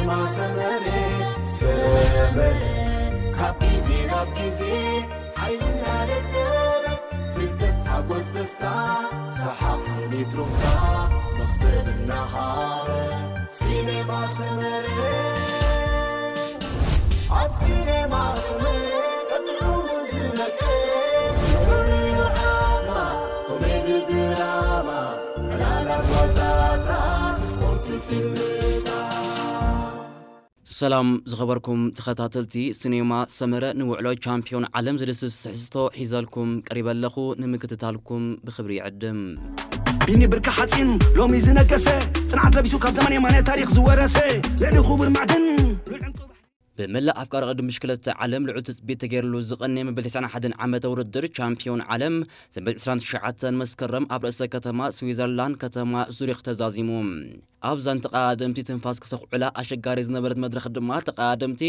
ሰመረ ሰመረ ካብ ግዜ ናብ ግዜ ሓይልና ደደበ ፍልጠት ሓጎስ ደስታ ሰሓቕ ስኒት ሩፍታ መኽሰብ እናሃበ ሲኔማ ሰመረ ኣብ ሲኔማ ሰመረ ቀጥዑ ዝነቀ ዝውርዩ ዓማ ኮሜዲ ድራማ ዕላላት ዋዛታት ስፖርት ፊልምታት ሰላም ዝኸበርኩም ተኸታተልቲ ሲኔማ ሰመረ ንውዕሎ ቻምፒዮን ዓለም ዝድስስ ትሕዝቶ ሒዘልኩም ቀሪበ ኣለኹ ንምክትታልኩም ብኽብሪ ይዕድም። ቢኒ ብርካ ሓፂን ሎሚ ዝነገሰ ጽንዓት ለቢሱ ካብ ዘመን የማነ ታሪኽ ዝወረሰ ልዕሊ ክቡር ማዕድን ልዑል ዕንቁ ብመላእ ኣፍቃሪ ቅድም ብሽክለታ ዓለም ልዑል ትጽቢት ተገይርሉ ዝቐነ መበል ተስዓን ሓደን ዓመተ ውድድር ቻምፒዮን ዓለም ሰንበት ዕስራን ትሽዓተን መስከረም ኣብ ርእሰ ከተማ ስዊዘርላንድ ከተማ ዙሪክ ተዛዚሙ። ኣብዛ ንተቐዳደምቲ ትንፋስ ክሰኹዑላ ኣሸጋሪ ዝነበረት መድረኽ ድማ ተቐዳደምቲ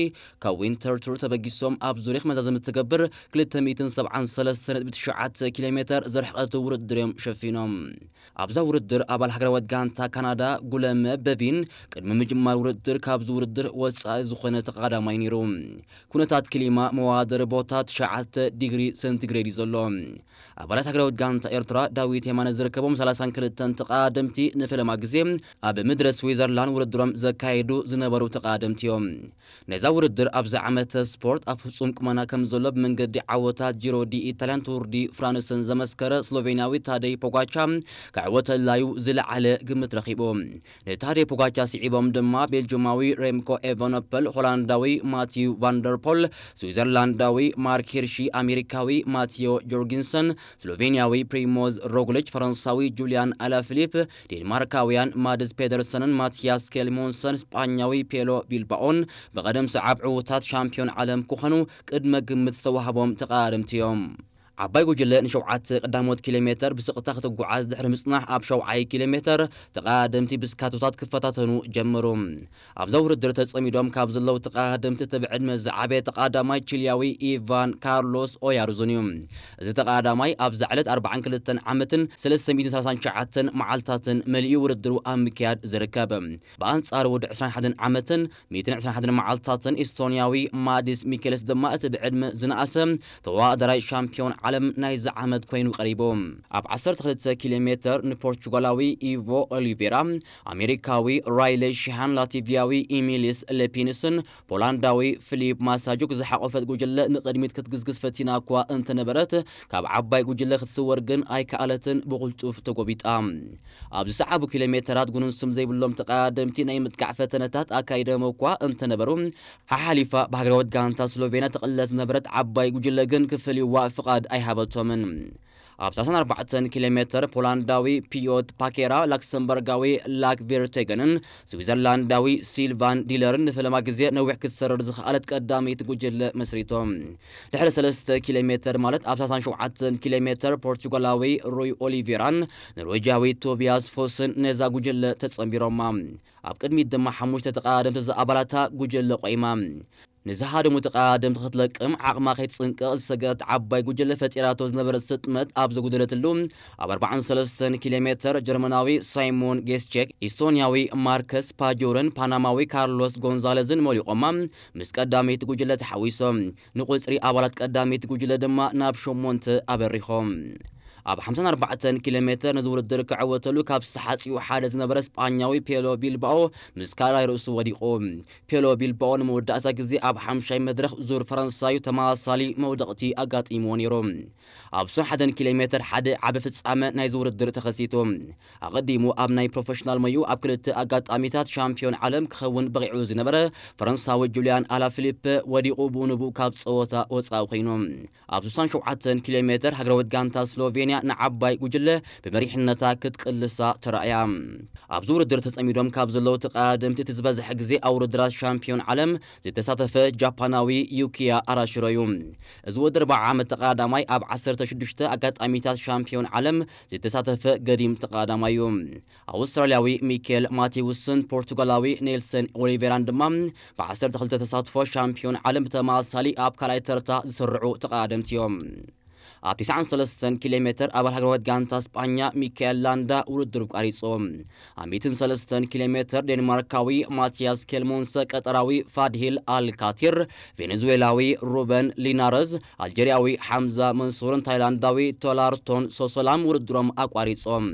ካብ ዊንተር ቱር ተበጊሶም ኣብ ዙሪክ መዛዘሚ ትገብር ክልተ ሚእትን ሰብዓን ሰለስተን ነጥቢ ትሽዓተ ኪሎ ሜተር ዝርሕቐት ውድድር እዮም ሸፊኖም። ኣብዛ ውድድር ኣባል ሃገራዊት ጋንታ ካናዳ ጉለመ በቪን ቅድሚ ምጅማር ውድድር ካብዚ ውድድር ወጻኢ ዝኾነ ተቐዳማይ ነይሩ። ኩነታት ክሊማ መዋደሪ ቦታ ትሽዓተ ዲግሪ ሴንቲግሬድ እዩ ዘሎ። ኣባላት ሃገራዊት ጋንታ ኤርትራ ዳዊት የማነ ዝርከቦም ሰላሳን ክልተን ተቐዳደምቲ ንፈለማ ግዜ ኣብ ምድረ ስዊዘርላንድ ውድድሮም ዘካየዱ ዝነበሩ ተቐዳደምቲ እዮም። ነዛ ውድድር ኣብዚ ዓመተ ስፖርት ኣብ ፍጹም ቁመና ከም ዘሎ ብመንገዲ ዓወታት ጂሮ ዲ ኢታልያን ቱር ዲ ፍራንስን ዘመስከረ ስሎቬንያዊ ታደይ ፖጋቻ ክዕወተላዩ ዝለዓለ ግምት ረኺቡ። ንታደይ ፖጋቻ ስዒቦም ድማ ቤልጅማዊ ሬምኮ ኤቨኖፐል፣ ሆላንዳዊ ማቲዩ ቫንደርፖል፣ ስዊዘርላንዳዊ ማርክ ሂርሺ፣ ኣሜሪካዊ ማቲዮ ጆርጊንሰን፣ ስሎቬንያዊ ፕሪሞዝ ሮግሊች፣ ፈረንሳዊ ጁልያን ኣላፊሊፕ፣ ዴንማርካውያን ማድስ ፔደርሰንን ማቲያስ ኬልሞንሰን፣ ስጳኛዊ ፔሎ ቢልባኦን ብቐደም ሰዓብ ዕዉታት ሻምፒዮን ዓለም ክኾኑ ቅድመ ግምት ዝተዋህቦም ተቐዳደምቲ እዮም። ዓባይ ጉጅለ ንሸውዓተ ቀዳሞት ኪሎ ሜተር ብስቕታ ክትጓዓዝ ድሕሪ ምጽናሕ ኣብ ሸውዓይ ኪሎ ሜተር ተቐዳደምቲ ብስካቶታት ክፈታተኑ ጀመሩ። ኣብዛ ውድድር ተጸሚዶም ካብ ዘለዉ ተቐዳደምቲ እቲ ብዕድመ ዝዓበየ ተቐዳማይ ቺልያዊ ኢቫን ካርሎስ ኦያርዙን እዩ። እዚ ተቐዳዳማይ ኣብዛ ዕለት ኣርባዓን ክልተን ዓመትን ሰለስተ ሚእትን ሰላሳን ትሽዓተን መዓልታትን መሊኡ ውድድሩ ኣብ ምክያድ ዝርከብ። ብኣንጻሩ ወዲ ዕስራን ሓደን ዓመትን ሚእትን ዕስራን ሓደን መዓልታትን ኢስቶንያዊ ማዲስ ሚኬልስ ድማ እቲ ብዕድመ ዝነኣሰ ተወዳዳራይ ሻምፒዮን ዓለም ናይዚ ዓመት ኮይኑ ቀሪቡ። ኣብ ዓሰርተ ክልተ ኪሎ ሜተር ንፖርቹጋላዊ ኢቮ ኦሊቬራ፣ ኣሜሪካዊ ራይለ ሺሃን፣ ላቲቪያዊ ኢሚሊስ ሌፒንስን ፖላንዳዊ ፊሊፕ ማሳጁክ ዝሓቖፈት ጉጅለ ንቕድሚት ክትግስግስ ፈቲና እኳ እንተነበረት፣ ካብ ዓባይ ጉጅለ ክትስወር ግን ኣይከኣለትን፣ ብቕልጡፍ ተጎቢጣ። ኣብ ዝሰዓቡ ኪሎ ሜተራት ጉኑን ስም ዘይብሎም ተቐዳደምቲ ናይ ምጥቃዕ ፈተነታት ኣካይዶም እኳ እንተነበሩ፣ ሓሓሊፋ ብሃገራዊት ጋንታ ስሎቬንያ ትቕለስ ዝነበረት ዓባይ ጉጅለ ግን ክፈልይዋ ፍቓድ ኣይሃበቶምን። ኣብ ሰላሳን ኣርባዕተን ኪሎ ሜተር ፖላንዳዊ ፒዮት ፓኬራ፣ ላክሰምበርጋዊ ላክ ቬርቴገንን ስዊዘርላንዳዊ ሲልቫን ዲለርን ንፈለማ ግዜ ነዊሕ ክትሰርር ዝኸኣለት ቀዳመይቲ ጉጅለ መስሪቶም። ድሕሪ ሰለስተ ኪሎ ሜተር ማለት ኣብ ሰላሳን ሸውዓተን ኪሎ ሜተር ፖርቹጋላዊ ሩይ ኦሊቬራን ኖርዌጃዊ ቶቢያስ ፎስን ነዛ ጉጅለ ተጸንቢሮማ። ኣብ ቅድሚት ድማ ሓሙሽተ ተቐዳደምቲ ዝኣባላታ ጉጅለ ቆይማ። ንዝሃደሙ ተቐዳደምቲ ክትለቅም ዓቕማ ከይትጽንቀቕ ዝሰገረት ዓባይ ጉጅለ ፈጢራቶ ዝነበረት ስጥመት ኣብ ዘጉደለትሉ፣ ኣብ ኣርባዓን ሰለስተን ኪሎ ሜተር ጀርመናዊ ሳይሞን ጌስቼክ፣ ኢስቶንያዊ ማርከስ ፓጆርን ፓናማዊ ካርሎስ ጎንዛለዝን መሊቖማ ምስ ቀዳመይቲ ጉጅለ ተሓዊሶም። ንቁጽሪ ኣባላት ቀዳመይቲ ጉጅለ ድማ ናብ ሸሞንተ ኣበሪኾም። ኣብ ሓምሳን ኣርባዕተን ኪሎ ሜተር ነዚ ውድድር ክዕወተሉ ካብ ዝተሓጽዩ ሓደ ዝነበረ ስጳኛዊ ፔሎ ቢልባኦ ምስ ካልኣይ ርእሱ ወዲቑ። ፔሎ ቢልባኦ ንመወዳእታ ግዜ ኣብ ሓምሻይ መድረኽ ዙር ፈረንሳዩ ተመሳሳሊ መውደቕቲ ኣጋጢምዎ ነይሩ። ኣብ ሱን ሓደን ኪሎ ሜተር ሓደ ዓቢ ፍጻመ ናይዚ ውድድር ተኸሲቱ። ኣቐዲሙ ኣብ ናይ ፕሮፌሽናል መዩ ኣብ ክልተ ኣጋጣሚታት ሻምፒዮን ዓለም ክኸውን በቒዑ ዝነበረ ፈረንሳዊ ጁልያን ኣላፊሊፕ ወዲቑ ብኡ ንብኡ ካብ ጸወታ ወጻኢ ኮይኑ። ኣብ ስሳን ሸውዓተን ኪሎ ሜተር ሃገራዊት ጋንታ ስሎቬንያ ንዓባይ ጉጅለ ብመሪሕነታ ክትቅልሳ ተራእያ። ኣብዚ ውድድር ተጸሚዶም ካብ ዘለዉ ተቐዳደምቲ እቲ ዝበዝሐ ግዜ ኣብ ውድድራት ሻምፒዮን ዓለም ዝተሳተፈ ጃፓናዊ ዩኪያ ኣራሽሮ እዩ። እዚ ወዲ ኣርብዓ ዓመት ተቐዳዳማይ ኣብ ዓሰርተ ሽዱሽተ ኣጋጣሚታት ሻምፒዮን ዓለም ዝተሳተፈ ገዲም ተቐዳዳማይ እዩ። ኣውስትራልያዊ ሚኬል ማቴውስን ፖርቱጋላዊ ኔልሰን ኦሊቬራን ድማ ብዓሰርተ ክልተ ተሳትፎ ሻምፒዮን ዓለም ብተመሳሳሊ ኣብ ካልኣይ ተርታ ዝስርዑ ተቐዳደምቲ እዮም። ኣብ ትስዓን ሰለስተን ኪሎ ሜትር ኣባል ሃገራዊት ጋንታ ስጳኛ ሚካኤል ላንዳ ውድድሩ ኣቋሪጹ። ኣብ ሚእትን ሰለስተን ኪሎ ሜትር ዴንማርካዊ ማቲያስ ኬልሞንሰ፣ ቀጠራዊ ፋድሂል ኣልካቲር፣ ቬኔዙዌላዊ ሩበን ሊናረዝ፣ ኣልጀርያዊ ሓምዛ መንሱርን ታይላንዳዊ ቶላርቶን ሶሶላም ውድድሮም ኣቋሪጾም።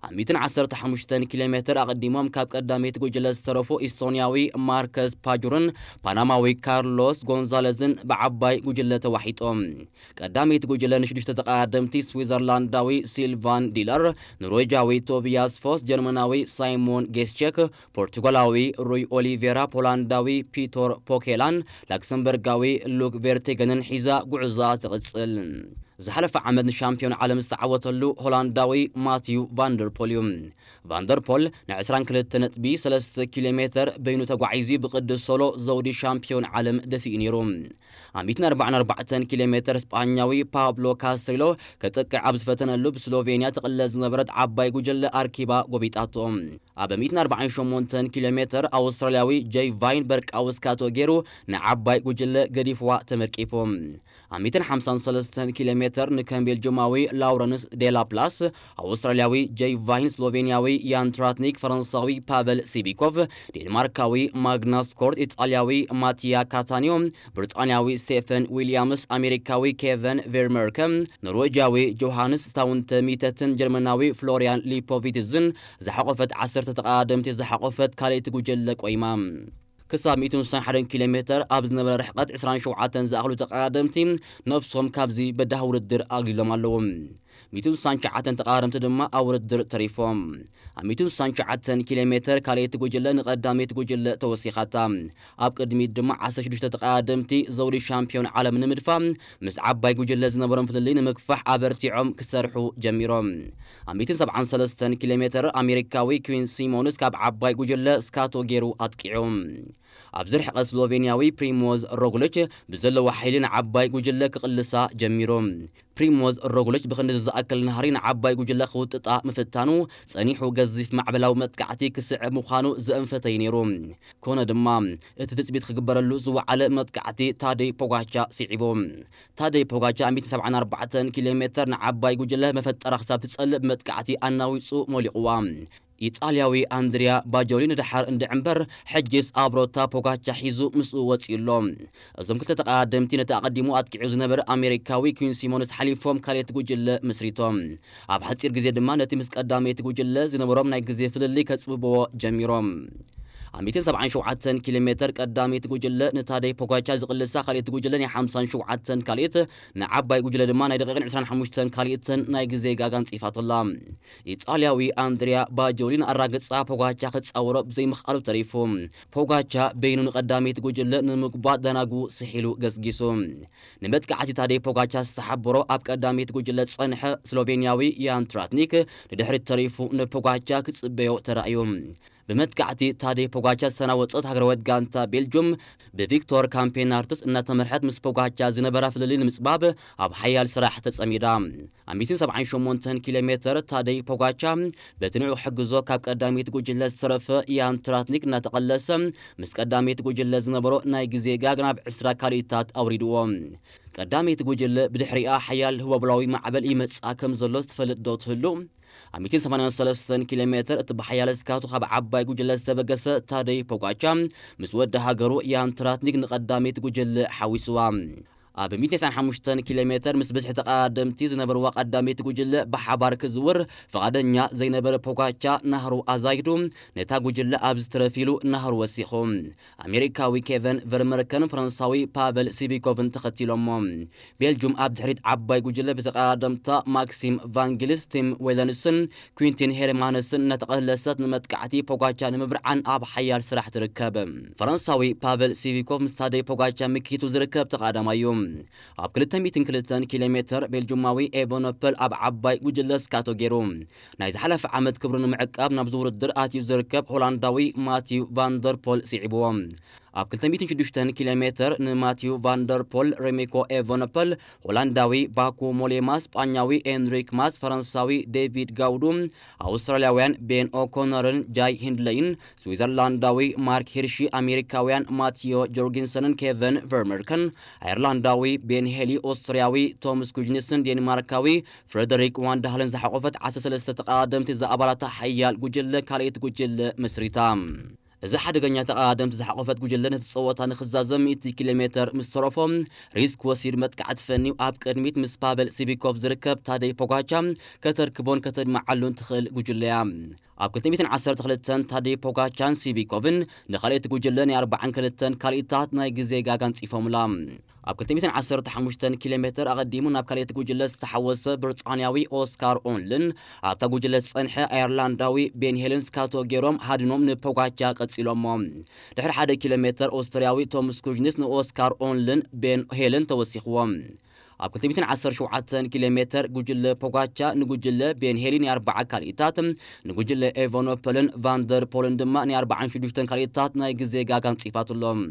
ኣብ ሚእትን ዓሰርተ ሓሙሽተን ኪሎ ሜትር ኣቐዲሞም ካብ ቀዳመይቲ ጉጅለ ዝተረፉ ኢስቶንያዊ ማርከስ ፓጁርን ፓናማዊ ካርሎስ ጎንዛለዝን ብዓባይ ጉጅለ ተዋሒጦም። ቀዳመይቲ ጉጅለ ንሽዱሽተ ተቐዳደምቲ ስዊዘርላንዳዊ ሲልቫን ዲለር፣ ኖርዌጃዊ ቶቢያስ ፎስ፣ ጀርመናዊ ሳይሞን ጌስቸክ፣ ፖርቱጋላዊ ሩይ ኦሊቬራ፣ ፖላንዳዊ ፒቶር ፖኬላን ላክሰምበርጋዊ ሉክ ቬርቴገንን ሒዛ ጉዕዞኣ ትቕጽል። ዝሓለፈ ዓመት ንሻምፒዮን ዓለም ዝተዓወተሉ ሆላንዳዊ ማቲዩ ቫንደርፖል እዩ። ቫንደርፖል ን ዕስራን ክልተ ነጥቢ ሰለስተ ኪሎ ሜትር በይኑ ተጓዒዙ ብቕዲ ሶሎ ዘውዲ ሻምፒዮን ዓለም ደፊኡ ነይሩ። ኣብ ሚእትን ኣርባዓን ኣርባዕተን ኪሎ ሜትር ስጳኛዊ ፓብሎ ካስትሪሎ ከጥቅዕ ኣብ ዝፈተነሉ ብስሎቬንያ ትቕለስ ዝነበረት ዓባይ ጉጅለ ኣርኪባ ጎቢጣቶ። ኣብ ሚእትን ኣርባዓን ሸሞንተን ኪሎ ሜትር ኣውስትራልያዊ ጀይ ቫይን በርቃዊ ስካቶ ገይሩ ንዓባይ ጉጅለ ገዲፍዋ ተመርቂፉ። ኣብ ሚእትን ሓምሳን ሰለስተን ኪሎ ሜትር ንከም ቤልጅማዊ ላውረንስ ዴላፕላስ፣ ኣውስትራልያዊ ጀይ ቫይን፣ ስሎቬንያዊ ያን ትራትኒክ፣ ፈረንሳዊ ፓቨል ሲቢኮቭ፣ ዴንማርካዊ ማግናስ ኮርት፣ ኢጣልያዊ ማቲያ ካታኒዮ፣ ብሪጣንያዊ ስቴፈን ዊልያምስ፣ ኣሜሪካዊ ኬቨን ቬርመርከ፣ ኖርዌጃዊ ጆሃንስ ስታውንተ ሚተትን ጀርመናዊ ፍሎሪያን ሊፖቪትዝን ዝሓቆፈት ዓሰርተ ተቐዳደምቲ ዝሓቆፈት ካልኣይቲ ጉጀለ ቆይማ። ክሳብ ሚእትን ስሳን ሓደን ኪሎ ሜትር ኣብ ዝነበረ ርሕቀት ዕስራን ሸውዓተን ዝኣኽሉ ተቐዳደምቲ ነብሶም ካብዚ በዳህ ውድድር ኣግሊሎም ኣለዉ። ሚእትን ስሳን ትሽዓተን ተቐዳደምቲ ድማ ኣብ ውድድር ተሪፎም። ኣብ ሚእትን ስሳን ትሽዓተን ኪሎ ሜትር ካልኣይቲ ጉጅለ ንቐዳመይቲ ጉጅለ ተወሲኻታ። ኣብ ቅድሚት ድማ ዓሰርተ ሽዱሽተ ተቐዳደምቲ ዘውዲ ሻምፒዮን ዓለም ንምድፋ ምስ ዓባይ ጉጅለ ዝነበሮም ፍልልይ ንምግፋሕ ኣበርቲዖም ክሰርሑ ጀሚሮም። ኣብ ሚእትን ሰብዓን ሰለስተን ኪሎ ሜትር ኣሜሪካዊ ኩዊን ሲሞንስ ካብ ዓባይ ጉጅለ ስካቶ ገይሩ ኣጥቂዑ። ኣብዚ ርሕቀት ስሎቬንያዊ ፕሪሞዝ ሮግሊች ብዘለዎ ሓይሊ ንዓባይ ጉጅለ ክቕልሳ ጀሚሩ። ፕሪሞዝ ሮግሊች ብኽንዲ ዝኣክል ናህሪ ንዓባይ ጉጅለ ክውጥጣ ምፍታኑ ጸኒሑ ገዚፍ ማዕበላዊ መጥቃዕቲ ክስዕብ ምዃኑ ዘእንፈተይ ነይሩ። ኮነ ድማ፣ እቲ ትጽቢት ክግበረሉ ዝወዓለ መጥቃዕቲ ታደይ ፖጋቻ ስዒቡ። ታደይ ፖጋቻ ኣብ ሚእትን ሰብዓን ኣርባዕተን ኪሎ ሜትር ንዓባይ ጉጅለ መፈጠራ ክሳብ ትጸልእ ብመጥቃዕቲ ኣናዊጹ ሞሊቕዋ። ኢጣልያዊ ኣንድሪያ ባጆሊ ንደሓር እንድዕምበር፣ ሕጂስ ኣብ ሮታ ፖጋቻ ሒዙ ምስኡ ወጺኡ ኣሎ። እዞም ክልተ ተቐዳደምቲ ነቲ ኣቐዲሙ ኣጥቂዑ ዝነበረ ኣሜሪካዊ ኩዊን ሲሞንስ ሓሊፎም ካልኣይቲ ጉጅለ መስሪቶም። ኣብ ሓጺር ግዜ ድማ ነቲ ምስ ቀዳመይቲ ጉጅለ ዝነበሮም ናይ ግዜ ፍልልይ ከጽብብዎ ጀሚሮም። ኣብ ሚእትን ሰብዓን ሸውዓተን ኪሎ ሜትር ቀዳመይቲ ጉጅለ ንታደይ ፖጋቻ ዝቕልሳ፣ ካልኣይቲ ጉጅለ ናይ ሓምሳን ሸውዓተን ካልኢት፣ ንዓባይ ጉጅለ ድማ ናይ ደቂቕን ዕስራን ሓሙሽተን ካልኢትን ናይ ግዜ ጋጋ ኣንጺፋትላ። ኢጣልያዊ ኣንድሪያ ባጆሊ ንኣራግጻ ፖጋቻ ክጻወሮ ብዘይምኽኣሉ ተሪፉ። ፖጋቻ በይኑ ንቐዳመይቲ ጉጅለ ንምጉባጥ ዳናጉ ስሒሉ ገስጊሱ። ንመጥቃዕቲ ታደይ ፖጋቻ ዝተሓበሮ ኣብ ቀዳመይቲ ጉጅለ ዝጸንሐ ስሎቬንያዊ ያን ትራትኒክ ንድሕሪት ተሪፉ ንፖጋቻ ክጽበዮ ተራእዩ። ብመጥቃዕቲ ታደይ ፖጋቻ ዝተናወጸት ሃገራዊት ጋንታ ቤልጁም ብቪክቶር ካምፔናርትስ እናተመርሐት ምስ ፖጋቻ ዝነበራ ፍልልይ ንምጽባብ ኣብ ሓያል ስራሕ ተጸሚዳ። ኣብ ሚእትን ሰብዓን ሸሞንተን ኪሎ ሜትር ታደይ ፖጋቻ በቲ ንዕኡ ክሕግዞ ካብ ቀዳመይቲ ጉጅለ ዝተረፈ ያን ትራትኒክ እናተቐለሰ ምስ ቀዳመይቲ ጉጅለ ዝነበሮ ናይ ግዜ ጋግ ናብ ዕስራ ካልኢታት ኣውሪድዎ። ቀዳመይቲ ጉጅለ ብድሕሪኣ ሓያል ህቦብላዊ ማዕበል ይመጽኣ ከም ዘሎ ዝትፈልጥ ዶ ትህሉ? ኣብ ሚእትን ሰማንያን ሰለስተን ኪሎ ሜትር እቲ ብሓያል ስካቱ ካብ ዓባይ ጉጅለ ዝተበገሰ ታደይ ፖጋቻ ምስ ወዲ ሃገሩ ያን ትራትኒክ ንቐዳመይቲ ጉጅለ ሓዊስዋ። ኣብ ሚእትን ተስዓን ሓሙሽተን ኪሎ ሜትር ምስ ብዝሒ ተቐዳደምቲ ዝነበርዋ ቀዳመይቲ ጉጅለ ብሓባር ክዝውር ፍቓደኛ ዘይነበረ ፖጋቻ ናህሩ ኣዛይዱ ነታ ጉጅለ ኣብ ዝተረፊሉ ናህሩ ወሲኹ። ኣሜሪካዊ ኬቨን ቨርመርከን ፈረንሳዊ ፓቨል ሲቪኮቭን ተኸቲሎሞ። ቤልጁም ኣብ ድሕሪት ዓባይ ጉጅለ ብተቐዳደምታ ማክሲም ቫንጊልስ፣ ቲም ዌለንስን ኩንቲን ሄርማንስን እናተቐለሰት ንመጥቃዕቲ ፖጋቻ ንምብርዓን ኣብ ሓያል ስራሕ ትርከብ። ፈረንሳዊ ፓቨል ሲቪኮቭ ምስ ታደይ ፖጋቻ ምኪቱ ዝርከብ ተቐዳዳማይ እዩ። ኣብ ክልተ ሚእትን ክልተን ኪሎ ሜትር ቤልጁማዊ ኤቨነፐል ኣብ ዓባይ ጉጅለ ስካቶ ገይሩ። ናይ ዝሓለፈ ዓመት ክብሩ ንምዕቃብ ናብዚ ውድድር ኣትዩ ዝርከብ ሆላንዳዊ ማቲው ቫንደርፖል ስዒብዎ። ኣብ ክልተ ሚእትን ሽዱሽተን ኪሎ ሜትር ንማቲዩ ቫንደርፖል፣ ሬሜኮ ኤቨነፐል፣ ሆላንዳዊ ባኩ ሞሌማ፣ ስጳኛዊ ኤንሪክ ማስ፣ ፈረንሳዊ ዴቪድ ጋውዱ፣ ኣውስትራልያውያን ቤን ኦኮነርን ጃይ ሂንድለይን፣ ስዊዘርላንዳዊ ማርክ ሂርሺ፣ ኣሜሪካውያን ማቲዮ ጆርጊንሰንን ኬቨን ቨርመርከን፣ ኣየርላንዳዊ ቤን ሄሊ፣ ኦስትርያዊ ቶምስ ኩጅኒስን ዴንማርካዊ ፍረደሪክ ዋንዳሃልን ዝሓቆፈት ዓሰርተ ሰለስተ ተቐዳደምቲ ዝኣባላታ ሓያል ጉጅለ ካልኣይቲ ጉጅለ መስሪታ። እዚ ሓደገኛ ተቐዳደምቲ ዝሓቆፈት ጉጅለ ነቲ ጸወታ ንኽዛዘም ሚእቲ ኪሎ ሜትር ምስ ተረፎ፣ ሪስክ ወሲድ መጥቃዕቲ ፈንዩ ኣብ ቅድሚት ምስ ፓቨል ሲቪኮቭ ዝርከብ ታደይ ፖጋቻ ከተርክቦን ከተድምዓሉን ትኽእል ጉጅለ እያ። ኣብ ክልተ ሚእትን ዓሰርተ ክልተን ታደይ ፖጋቻን ሲቪኮቭን ንኻልኣይቲ ጉጅለ ናይ ኣርባዓን ክልተን ካልኢታት ናይ ግዜ ጋጋ ኣንጺፎምላ። ኣብ ክልተ ሚእትን ዓሰርተ ሓሙሽተን ኪሎ ሜትር ኣቐዲሙ ናብ ካልኣይቲ ጉጅለ ዝተሓወሰ ብሪጣንያዊ ኦስካር ኦንልን ኣብታ ጉጅለ ዝጸንሐ ኣየርላንዳዊ ቤን ሄልን ስካቶ ገይሮም ሃድኖም ንፖጋቻ ቀጺሎሞ። ድሕሪ ሓደ ኪሎ ሜትር ኦስትርያዊ ቶምስ ኩጅኒስ ንኦስካር ኦንልን ቤን ሄልን ተወሲኽዎም። ኣብ ክልተ ሚእትን ዓሰርተ ሸውዓተን ኪሎ ሜትር ጉጅለ ፖጋቻ ንጉጅለ ቤን ሄሊ ናይ ኣርባዓ ካልኢታት፣ ንጉጅለ ኤቨኖፐልን ቫንደር ፖልን ድማ ናይ ኣርባዓን ሽዱሽተን ካልኢታት ናይ ግዜ ጋጋ ኣንጺፋትሎም።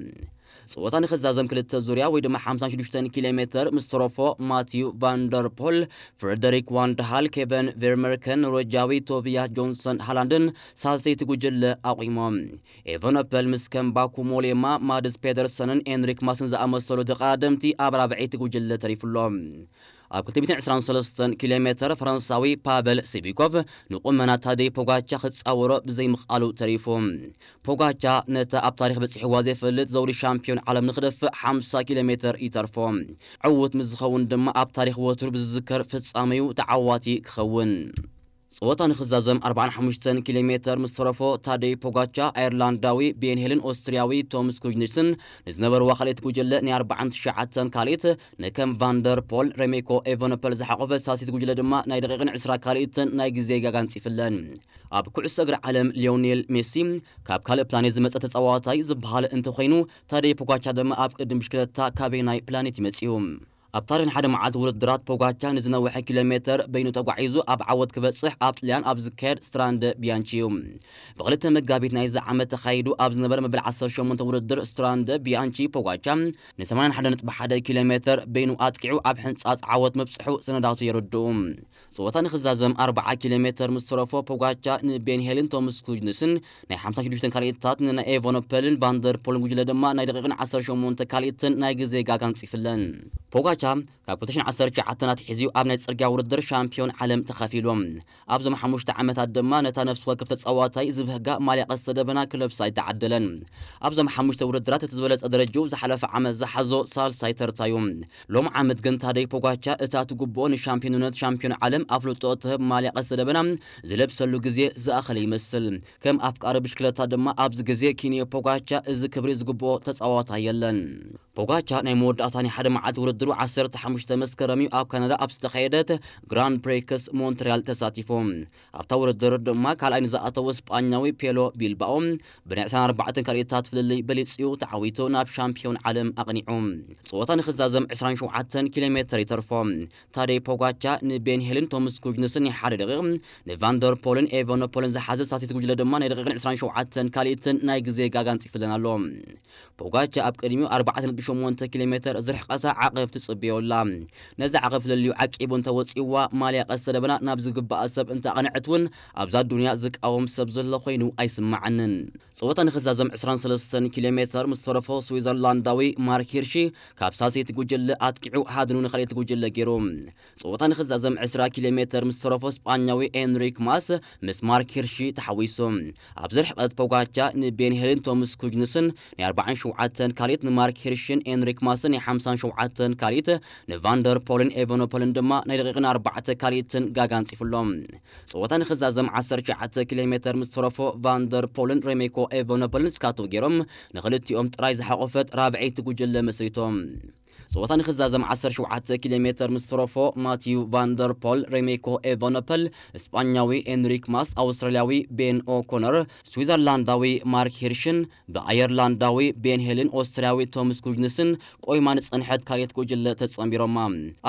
ጸወታ ንኽዛዘም ክልተ ዙርያ ወይ ድማ ሓምሳን ሽዱሽተን ኪሎ ሜትር ምስ ተረፎ ማቲዩ ቫንደር ፖል፣ ፍረደሪክ ዋንድሃል፣ ኬቨን ቬርመርከን፣ ኖርዌጃዊ ቶቢያስ ጆንሰን ሃላንድን ሳልሰይቲ ጉጅለ ኣቑሞም። ኤቨኖፐል ምስ ከምባኩ ሞሌማ፣ ማድስ ፔደርሰንን ኤንሪክ ማስን ዝኣመሰሉ ተቐዳደምቲ ኣብ ራብዐይቲ ጉጅለ ተሪፉሎም። ኣብ ክልተ ሚእትን ዕስራን ሰለስተን ኪሎ ሜትር ፈረንሳዊ ፓቨል ሲቪኮቭ ንቁመና ታደይ ፖጋቻ ክጻወሮ ብዘይምኽኣሉ ተሪፉ። ፖጋቻ ነታ ኣብ ታሪኽ በጺሕዋ ዘይፈልጥ ዘውዲ ሻምፒዮን ዓለም ንኽደፍእ ሓምሳ ኪሎ ሜትር ይተርፎ። ዕዉት ምስ ዝኸውን ድማ ኣብ ታሪኽ ወትሩ ብዝዝከር ፍጻመዩ ተዓዋቲ ክኸውን። ጸወታ ንኽዛዘም ኣርባዓን ሓሙሽተን ኪሎ ሜትር ምስ ተረፎ ታደይ ፖጋቻ ኣየርላንዳዊ ቤን ሄልን ኦስትርያዊ ቶምስ ኩጅኒስን ንዝነበርዋ ካልኣይቲ ጉጅለ ናይ ኣርባዓን ትሽዓተን ካልኢት ንከም ቫንደር ፖል፣ ሬሜኮ ኤቨነፐል ዝሓቆፈት ሳልሰይቲ ጉጅለ ድማ ናይ ደቂቕን ዕስራ ካልኢትን ናይ ግዜ ጋጋ ኣንጺፍለን። ኣብ ኩዕሶ እግሪ ዓለም ሊዮኔል ሜሲ ካብ ካልእ ፕላኔት ዝመጸ ተጻዋታይ ዝበሃል እንተኾይኑ፣ ታደይ ፖጋቻ ድማ ኣብ ቅድም ብሽክለታ ካበየናይ ፕላኔት ይመጽእ እዩ? ኣብ ታሪኽ ንሓደ መዓልቲ ውድድራት ፖጋቻ ንዝነውሐ ኪሎ ሜትር በይኑ ተጓዒዙ ኣብ ዓወት ክበጽሕ ኣብ ጥልያን ኣብ ዝካየድ ስትራንደ ቢያንቺ እዩ። ብክልተ መጋቢት ናይዚ ዓመት ተኻይዱ ኣብ ዝነበረ መበል ዓሰርተ ሸሞንተ ውድድር ስትራንደ ቢያንቺ ፖጋቻ ን ሰማንያን ሓደን ነጥቢ ሓደ ኪሎ ሜትር በይኑ ኣጥቂዑ ኣብ ሕንጻጽ ዓወት ምብጽሑ ሰነዳቱ የረድኡ። ጸወታ ንኽዛዘም ኣርባዓ ኪሎ ሜትር ምስ ተረፎ ፖጋቻ ንቤን ሄልን ቶምስ ኩጅንስን ናይ ሓምሳን ሽዱሽተን ካልኢታት ንናይ ኤቨኖፐልን ቫንደር ፖልን ጉጅለ ድማ ናይ ደቂቕን ዓሰርተ ሸሞንተ ካልኢትን ናይ ግዜ ጋጋ ኣንጺፍለን። ፖጋቻ ካብ ክልተ ሽሕን ዓሰርተ ትሽዓተን ኣትሒዙ ኣብ ናይ ጽርግያ ውድድር ሻምፒዮን ዓለም ተኻፊሉ። ኣብዞም ሓሙሽተ ዓመታት ድማ ነታ ነፍሲ ወከፍ ተጻዋታይ ዝብህጋ ማልያ ቀስተ ደበና ክለብሳ ኣይተዓደለን። ኣብዞም ሓሙሽተ ውድድራት እቲ ዝበለጸ ደረጃኡ ዝሓለፈ ዓመት ዝሓዞ ሳልሳይ ተርታዩ። ሎም ዓመት ግን ታደይ ፖጋቻ እታ ትግብኦ ንሻምፒዮንነት ሻምፒዮን ዓለም ኣፍልጦ እትህብ ማልያ ቀስተ ደበና ዝለብሰሉ ግዜ ዝኣኸለ ይመስል። ከም ኣፍቃሪ ብሽክለታ ድማ ኣብዚ ግዜ ኪንዮ ፖጋቻ እዚ ክብሪ ዝግብኦ ተጻዋታይ የለን። ፖጋቻ ናይ መወዳእታ ናይ ሓደ መዓልቲ ውድድሩ ዓሰርተ ሓሙሽተ መስከረም እዩ ኣብ ካናዳ ኣብ ዝተኻየደት ግራንድ ፕሪክስ ሞንትሪያል ተሳቲፉ። ኣብታ ውድድር ድማ ካልኣይ ንዝኣተወ ስጳኛዊ ፔሎ ቢልባኦ ብናይ ዕስራን ኣርባዕተን ካልኢታት ፍልልይ በሊጽ እዩ ተዓዊቱ ናብ ሻምፒዮን ዓለም ኣቕኒዑ። ጸወታ ንኽዛዘም ዕስራን ሸውዓተን ኪሎ ሜትር ይተርፎ። ታደይ ፖጋቻ ንቤን ሄልን ቶምስ ኩጅንስን ናይ ሓደ ደቂቕ፣ ንቫንደር ፖልን ኤቨኖፖልን ዝሓዘ ሳልሰይቲ ጉጅለ ድማ ናይ ደቂቕን ዕስራን ሸውዓተን ካልኢትን ናይ ግዜ ጋጋ ኣንጺፍለን ኣሎ። ፖጋቻ ኣብ ቅድሚኡ ኣርባዕተ ነጥቢ ሸሞንተ ኪሎ ሜትር ዝርሕቐታ ዓቐብ ትጽበዮ ኣላ። ነዚ ዓቐብ ፍልልዩ ዓቂቡ እንተወጺእዋ ማልያ ቀስተ ደበና ናብ ዝግባኣ ሰብ እንተኣቕንዐት እውን ኣብዛ ዱንያ ዝቃወም ሰብ ዘሎ ኮይኑ ኣይስምዓንን። ጸወታ ንኽዛዘም ዕስራን ሰለስተን ኪሎ ሜትር ምስ ተረፎ ስዊዘርላንዳዊ ማርክ ሂርሺ ካብ ሳልሰይቲ ጉጅለ ኣጥቂዑ ሃድኑ ንኻልኣይቲ ጉጅለ ገይሩ። ጸወታ ንኽዛዘም ዕስራ ኪሎ ሜትር ምስ ተረፎ ስጳኛዊ ኤንሪክ ማስ ምስ ማርክ ሂርሺ ተሓዊሱ። ኣብዚ ርሕቐት ፖጋቻ ንቤን ሄልን ቶምስ ኩጅንስን ናይ ኣርባዓን ሸውዓተን ካልኢት፣ ንማርክ ሂርሽን ኤንሪክ ማስን ናይ ሓምሳን ሸውዓተን ካልኢት፣ ንቫንደር ፖልን ኤቨኖፖልን ድማ ናይ ደቂቕን ኣርባዕተ ካልኢትን ጋጋ ኣንጺፍሎም። ጸወታ ንኽዛዘም ዓሰርተ ትሽዓተ ኪሎ ሜትር ምስ ተረፎ ቫንደር ፖልን ሬሜኮ ኤቨኖፖልን ስካቶ ገይሮም ንኽልቲኦም ጥራይ ዝሓቖፈት ራብዐይቲ ጉጅለ መስሪቶም። ጸወታ ንኽዛዘም ዓሰርተ ሸውዓተ ኪሎ ሜተር ምስ ተረፎ፣ ማቲዩ ቫንደርፖል፣ ሬሜኮ ኤቫኖፐል፣ ስጳኛዊ ኤንሪክ ማስ፣ ኣውስትራልያዊ ቤን ኦኮነር፣ ስዊዘርላንዳዊ ማርክ ሂርሽን ብኣየርላንዳዊ ቤን ሄልን ኦስትርያዊ ቶምስ ኩጅንስን ቆይማ ንጸንሐት ካልኣይቲ ጉጅለ ተጸንቢሮማ።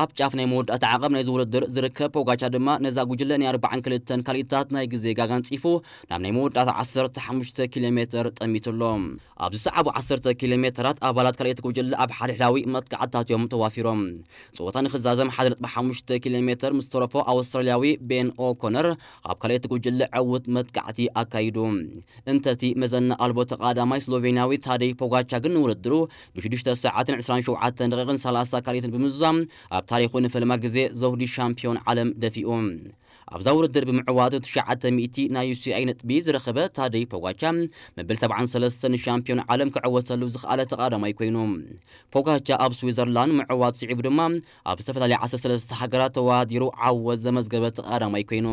ኣብ ጫፍ ናይ መወዳእታ ዓቐብ ናይዚ ውድድር ዝርከብ ፖጋቻ ድማ ነዛ ጉጅለ ናይ ኣርባዓን ክልተን ካልኢታት ናይ ግዜ ጋጋ ኣንጺፉ ናብ ናይ መወዳእታ ዓሰርተ ሓሙሽተ ኪሎ ሜተር ጠሚቱ ኣሎ። ኣብ ዝሰዓቡ ዓሰርተ ኪሎ ሜተራት ኣባላት ካልኣይቲ ጉጅለ ኣብ ሓድሕዳዊ መጥቃዕትታት እዮም ተዋፊሮም። ጸወታ ንኽዛዘም ሓደ ነጥቢ ሓሙሽተ ኪሎ ሜተር ምስ ተረፎ ኣውስትራልያዊ ቤን ኦኮነር ኣብ ካልኣይቲ ጉጅለ ዕዉት መጥቃዕቲ ኣካይዱ። እንተቲ መዘና ኣልቦ ተቐዳማይ ስሎቬንያዊ ታደይ ፖጋቻ ግን ንውድድሩ ብሽዱሽተ ሰዓትን ዕስራን ሸውዓተን ደቂቕን ሰላሳ ካልኢትን ብምዝዛም ኣብ ታሪኹ ንፈልማ ግዜ ዘውዲ ሻምፒዮን ዓለም ደፊኡ። ኣብዛ ውድድር ብምዕዋቱ ትሽዓተ ሚእቲ ናይ ዩ ሲ ኣይ ነጥቢ ዝረኸበ ታደይ ፖጋቻ መበል ሰብዓን ሰለስተን ንሻምፒዮን ዓለም ክዕወተሉ ዝኸኣለ ተቐዳማይ ኮይኑ። ፖጋቻ ኣብ ስዊዘርላንድ ምዕዋት ስዒቡ ድማ ኣብ ዝተፈላለዩ ዓሰርተ ሰለስተ ሃገራት ተወዳዲሩ ዓወት ዘመዝገበ ተቐዳማይ ኮይኑ።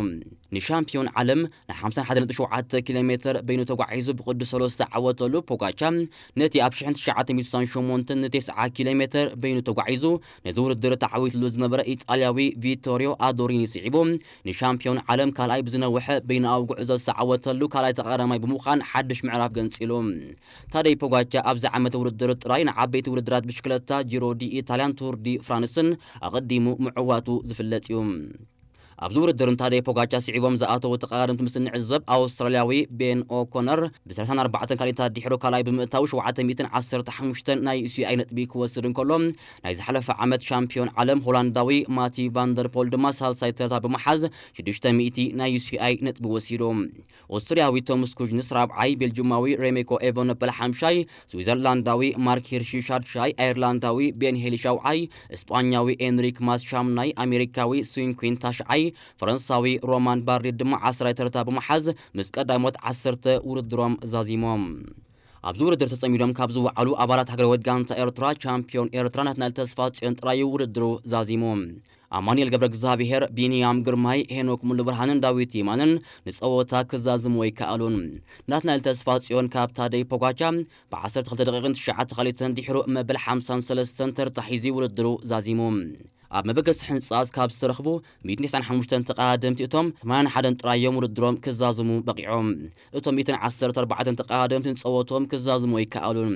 ንሻምፒዮን ዓለም ን ሓምሳን ሓደን ነጥቢ ሸውዓተ ኪሎ ሜተር በይኑ ተጓዒዙ ብቕዱስ ሰለስተ ዓወተሉ ፖጋቻ ነቲ ኣብ ሽሕን ትሽዓተ ሚእትን ስሳን ሸሞንተን ንተስዓ ኪሎ ሜተር በይኑ ተጓዒዙ ነዚ ውድድር ተዓዊትሉ ዝነበረ ኢጣልያዊ ቪቶሪዮ ኣዶሪኒ ስዒቡ ንሻምፒዮን ዓለም ካልኣይ ብዝነውሐ በይናዊ ጉዕዞ ዝተዓወተሉ ካልኣይ ተቐዳማይ ብምዃን ሓድሽ ምዕራፍ ገንጺሉ። ታደይ ፖጋቻ ኣብዚ ዓመት ውድድር ጥራይ ንዓበይቲ ውድድራት ብሽክለታ ጂሮ ዲ ኢታልያን ቱር ዲ ፍራንስን ኣቐዲሙ ምዕዋቱ ዝፍለጥ እዩ። ኣብዚ ውድድር ንታደይ ፖጋቻ ስዒቦም ዝኣተዉ ተቐዳደምቲ ምስ እንዕዘብ ኣውስትራልያዊ ቤን ኦኮነር ብ ሰላሳን ኣርባዕተን ካልኢታት ድሕሩ ካልኣይ ብምእታው ሸውዓተ ሚእትን ዓሰርተ ሓሙሽተን ናይ ዩ ሲ ኣይ ነጥቢ ክወስድ እንከሎ ናይ ዝሓለፈ ዓመት ሻምፒዮን ዓለም ሆላንዳዊ ማቲ ቫንደርፖል ድማ ሳልሳይ ተርታ ብምሓዝ ሽዱሽተ ሚእቲ ናይ ዩ ሲ ኣይ ነጥቢ ወሲዱ። ኦስትርያዊ ቶምስ ኩጅንስ ራብዓይ፣ ቤልጅማዊ ሬሜኮ ኤቨነፐል ሓምሻይ፣ ስዊዘርላንዳዊ ማርክ ሂርሽ ሻድሻይ፣ ኣየርላንዳዊ ቤን ሄሊ ሻውዓይ፣ እስጳኛዊ ኤንሪክ ማስ ሻምናይ፣ ኣሜሪካዊ ስዊንኩን ታሽዓይ፣ ፈረንሳዊ ሮማን ባርዴት ድማ ዓስራይ ተርታ ብምሓዝ ምስ ቀዳሞት ዓሰርተ ውድድሮም ዛዚሞም። ኣብዚ ውድድር ተጸሚዶም ካብ ዝወዓሉ ኣባላት ሃገራዊት ጋንታ ኤርትራ ቻምፒዮን ኤርትራ ናትናኤል ተስፋጽዮን ጥራዩ ውድድሩ ዛዚሙ። ኣማኑኤል ገብረ እግዚኣብሔር፣ ቢንያም ግርማይ፣ ሄኖክ ሙሉብርሃንን ዳዊት የማንን ንጸወታ ክዛዝሙ ኣይከኣሉን። ናትናኤል ተስፋጽዮን ካብ ታደይ ፖጋቻ ብ ዓሰርተ ክልተ ደቂቕን ትሽዓተ ካልኢትን ድሕሩ መበል ሓምሳን ሰለስተን ተርታ ሒዙ ውድድሩ ዛዚሙ። ኣብ መበገሲ ሕንጻ ካብ ዝተረኽቡ ሚእትን ተስዓን ሓሙሽተን ተቐዳደምቲ እቶም ሰማንያን ሓደን ጥራዮም ውድድሮም ክዛዝሙ በቒዖም። እቶም ሚእትን ዓሰርተ ኣርባዕተን ተቐዳደምቲ ንጸወቶም ክዛዝሙ ኣይከኣሉን።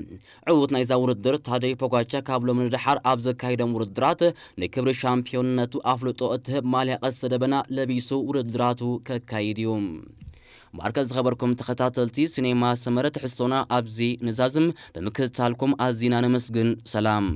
ዕዉት ናይዛ ውድድር ታደይ ፖጋቻ ካብ ሎሚ ንደሓር ኣብ ዘካይዶም ውድድራት ንክብሪ ሻምፒዮንነቱ ኣፍልጦ እትህብ ማልያ ቀስተ ደበና ለቢሱ ውድድራቱ ከካይድ እዩ። ማርከ ዝኸበርኩም ተኸታተልቲ ሲኔማ ሰመረ ትሕዝቶና ኣብዚ ንዛዝም ብምክትታልኩም ኣዚና ነመስግን። ሰላም።